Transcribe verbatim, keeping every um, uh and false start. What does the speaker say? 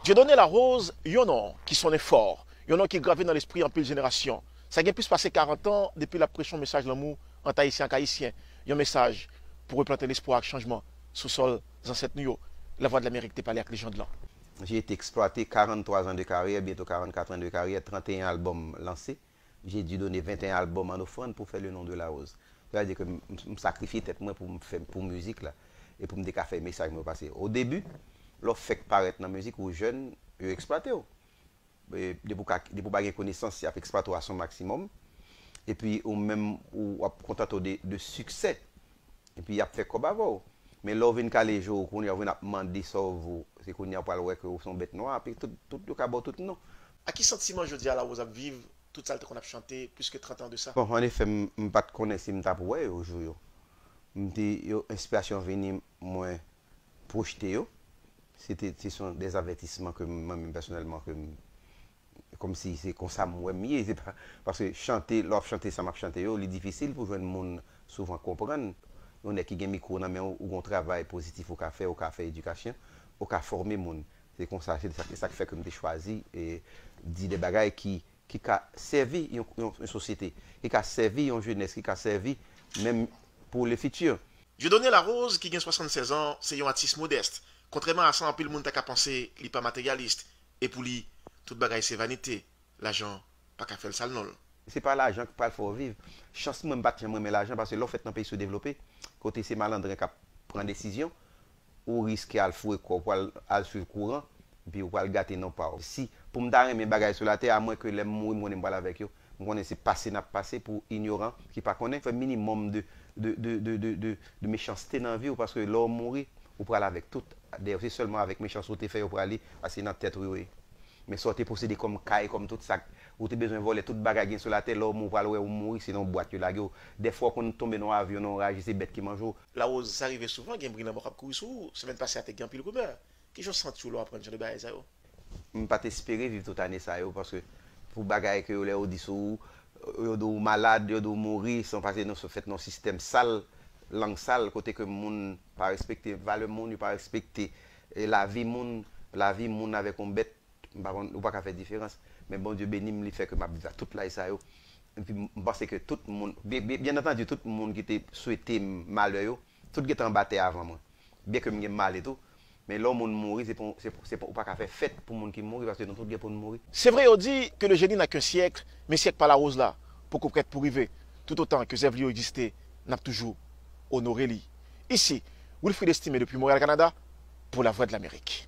Dieudonné Larose, yon non ki sonnen fò, yon non ki grave nan lespri anpil jenerasyon. Sa gen plis pase karant an depi l ap preche yon mesaj lanmou ant Ayisyen ak Ayisyen, yon mesaj pou replante lespwa ak chanjman sou sòl zansèt nou yo. Lavwadlamerik te pale ak lejand lan. J'ai été exploité, quarante-trois ans de carrière, bientôt quarante-quatre ans de carrière, trente et un albums lancés. J'ai dû donner vingt et un albums en offrande pour faire le nom de Larose. Sa vle di ke m, m, m sakrifye tèt mwen pou m fè, pou mizik la e pou m te ka fè mesaj mwen pase. O debi, lè w fèk parèt nan mizik, ou jèn, yo eksplwate w. E depi w ka, depi w pa gen konesans, y ap eksplwate w à son maximum. Epi ou menm, ou ap kontante w de, de siksè. Epi y ap fè kòb avè w. Men lè w vin kale je w, kounye a w vin ap mande sa w vo, se kounye a w pral wè ke w se yon bèt nwa, epi tout, tout yo ka ba w tout non. Ak ki santiman jodi a Larose ap viv tout sa l te konn ap chante plis ke trant an de sa? Bon, an efè, m, m pa t konnen si m t ap wè yo jou yo. M te, yo, enspirasyon vini, mwen pwojte yo. Se te, se son des avertissement ke mwen menm pèsonèlman ke m, kòmsi se konsa m wè m ye, se pa, paske chante, lè w ap chante sa m ap chante yo, li difisil pou jwenn moun souvan konprann. Yon nèg ki gen mikwo nan men w, ou gen yon travay pozitif ou ka fè, ou ka fè edikasyon, ou ka fòme moun. Se konsa, se sa, se sa k fè ke m te chwazi e di de bagay ki, ki ka sèvi yon, yon, yon sosyete, ki ka sèvi yon jenès, ki ka sèvi menm pou le futur. Dieudonné Larose, ki gen swasannsèz an, se yon atis modès. Kontrèman a sa anpil moun ta ka panse, li pa materyalis. E pou li, tout bagay se vanite. Lajan pa ka fè l sal non l. Se pa lajan k pral fè w viv. Chans mwen, m pa t janm renmen lajan, paske lè w fèt nan peyi soudevlope, kote se malandren k ap pran desizyon, ou riske al foure kò w, pral al swiv kouran, epi ou pral gate non pa w. Si pou m ta renmen bagay sou latè, amwen ke lè m mouri, m konnen m pral avèk yo. M konnen se pase n ap pase pou inyoran ki pa konnen. Fè minimòm de, de, de, de, de, de, de mechanste nan vi w, paske lè w mouri, ou pral avèk tout. Dayè, se sèlman avèk mechans ou te fè yo prale, paske nan tèt ou yo ye. Men sa w te posede kòm kay, kòm tout sa, ou te bezwen vòlè tout bagay gen sou latè, lè w mouri, ou pral wè ou mouri, se nan yon bwat yo lage w. Dèfwa w konn tonbe nan yon avyon, nan yon raje, se bèt ki manje w. Larose, sa rive souvan, gen bri lanmò k ap kouri sou ou. Semèn pase a te gen anpil rimè. Kijan w santi w lè w aprann jan de bagay sa yo? M pa t espere viv tout ane sa yo, paske pou bagay ke yo lè yo di sou ou, yo di w malad, yo di w mouri, se paske nou fèt nan yon sistèm sal, lang sal, kote ke moun pa respekte valè moun, yo pa respekte, e, lavi moun, lavi moun avèk yon bèt, m pa konn, ou pa ka fè diferans. Men Bondye beni m, li fè ke m ap viv ak tout laj sa yo. Epi m panse ke tout moun, byen, byen, byen antandi, tout moun ki te swete m malè yo, tout gentan anba tè avan mwen. Byen ke m gen mal e tou, men lè yon moun mouri, se pou, se pou, se pou, ou pa ka fè fèt pou moun ki mouri, paske nou tout gen pou n mouri. Se vre yo di que le génie n'a qu'un siècle, men syèk pa Larose la poko prèt pou rive. Toutotan ke zèv li yo egziste, n ap toujou onore li. Isi, Wilfrid Estimé depi Montréal, Canada, pour La Voix de l'Amérique.